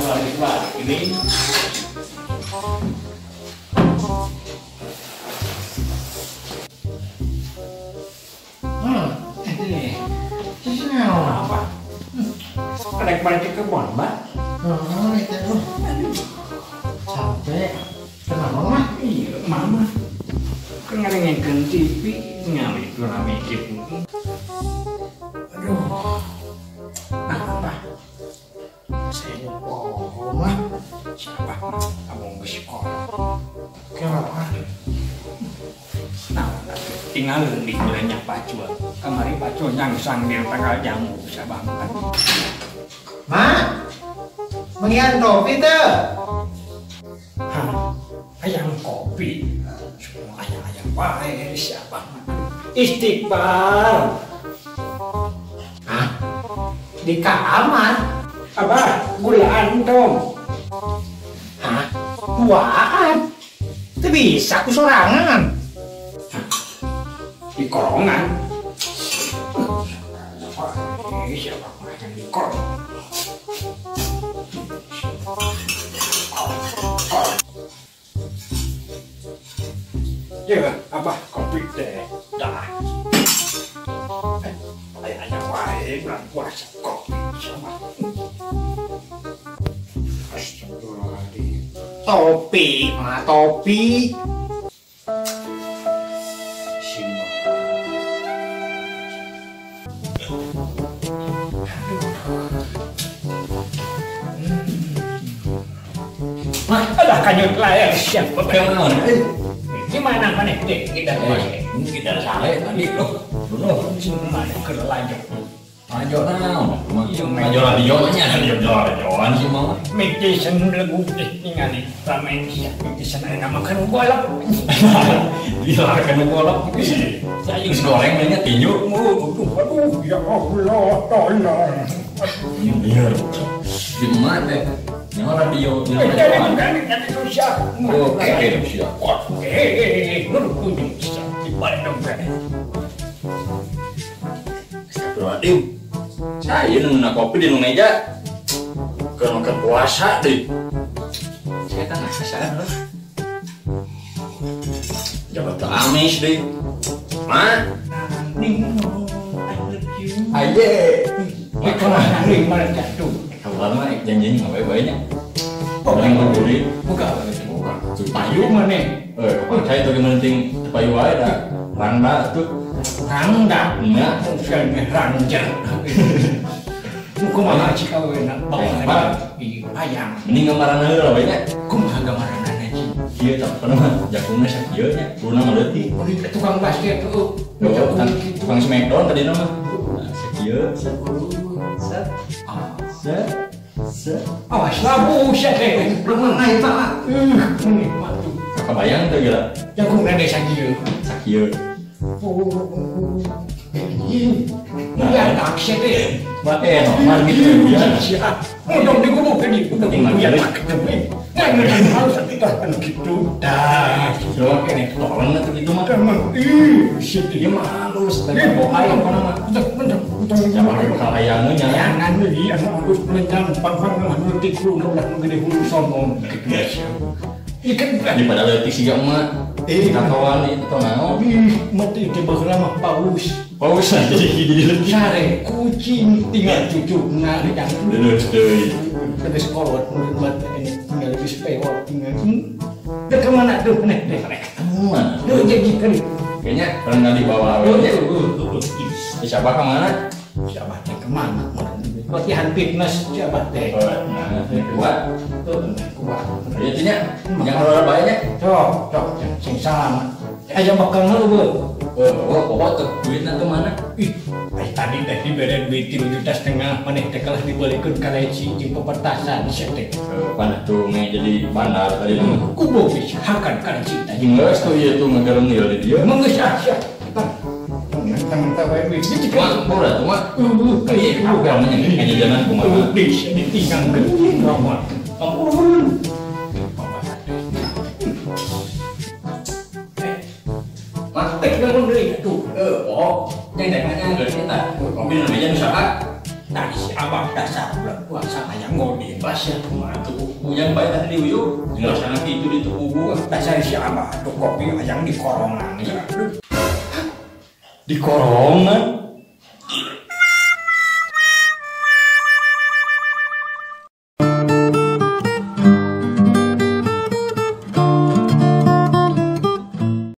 balik-balik ini. Ini apa? Ada balik ke kebun, Mbak? Oh, itu. Capek. Kenapa, Mah? Iya, Mama. Kan ngarengkeun TV, ngali rame gitu. Aduh. Apa? Saya bohong, Mah. Siapa? Abang geus sekolah. Kenapa? Nah, tinggal di banyak pacul. Kamari pacul nyangsang di tanggal jamu sabah makan. Ma, mengian kopi tuh. Hah, ayam kopi. Semua ayam-ayam wae siapa makan. Istighfar. Hah? Di kamar? Abah, gulaan dong. Hah? Duaan? Itu bisa aku sorangan. Di korongan. Siapa makan di korong? Ya, abah kopi teh. Dah. Ayahnya wae bulan puasa kopi sama. Astagfirullahaladzim. Topi, mah topi. Mah, ada kanyut layar siapa yang gimana mana deh kita kita sale tadi loh belum mana ke lanjut lanjut naon lanjut radio nya lanjut radioan sih mah meditation lagu deh ningali ramen sia meditation aya makan golok dilarkan golok saya geus goreng nya tinju aduh ya Allah tolong iya di mana teh nyawa radio nyawa radio oke siap Astagfirullahaladzim. Saya nunggu kopi di meja ke puasa deh. Saya kan nggak loh. Jabat amis deh. Ma, aye. Kabar mah janjinya nggak baik-baiknya. Orang beli, buka, buka. Payu mana? Saya tuh penting payu aja dah. Rangda tuh. Rangda? Enggak. Bukan rangja. Kumaha sih kau enak bawa ayam. Mending gambaran heula we nya. Kumaha gambaran sih? Kieu tah pernah jagungna sakieu nya, kuluna mah leutik. Oh, tukang basket tuh. Tukang smackdown tadi mah. Nah, sakieu, set, set, set, set. Awas labu sia teh. Mana eta? Ini mah tuh. Kebayang teu gila. Jagungna teh sakieu. Sakieu. Nah, tak sia teh. Mate normal gitu ya. Udah digubuk ini, udah harus kita gitu. Dah, coba kene tolong atuh gitu mah. Emang ih, dia mah halus, tapi bawa ayam kana mah. Jangan bakal ayamnya. Jangan deui anu halus mencang pang-pang mah leutik hulu ulah nu gede hulu sombong gitu. Ikan daripada leutik siga emak. Tatoan itu naon? Ih, mati teh baheula mah paus. Paus aja jadi leutik. Sare kucing tinggal cucukna yang leuleus deui. Geus kolot mun mati ini tinggal geus pewot tinggal. Dek kemana tuh nih dek ketemuan. Duh jadi kan. Kayaknya pernah dibawa awewe. Siapa kemana? Siapa teh kemana? Latihan fitness siapa teh? Nah, kuat. Kuat. Ya nya, jangan luar bae nya. Cok, cok, sing selamat. Aja bakal ngeluh. Oh, pokok tuh duitna tuh mana? Ih, tadi teh dibere duit 3,5 juta maneh teh kalah dibalikeun ka leci jeung pepertasan sia teh. Panah tuh nge jadi bandar tadi mah. Kubu geus hakan ka leci teh. Geus tuh ieu tuh ngagarem ieu di dieu. Emang geus ah sia. Mentang-mentang wae duit. Mah, bola tuh mah. Iya, namanya jajanan kumaha. Ditinggalkeun mah. Ampun. Mah, teh naon deui atuh? Oh, nya jangan geus eta. Kopi nu meja nu saha? Tadi si Abah dasar bulan puasa hayang ngodin. Pas ya kumaha tuh ujang bae tadi diuyuk. Ngerasana kitu di tubuh. Dasar si Abah tuh kopi hayang di korongan. Di korongan.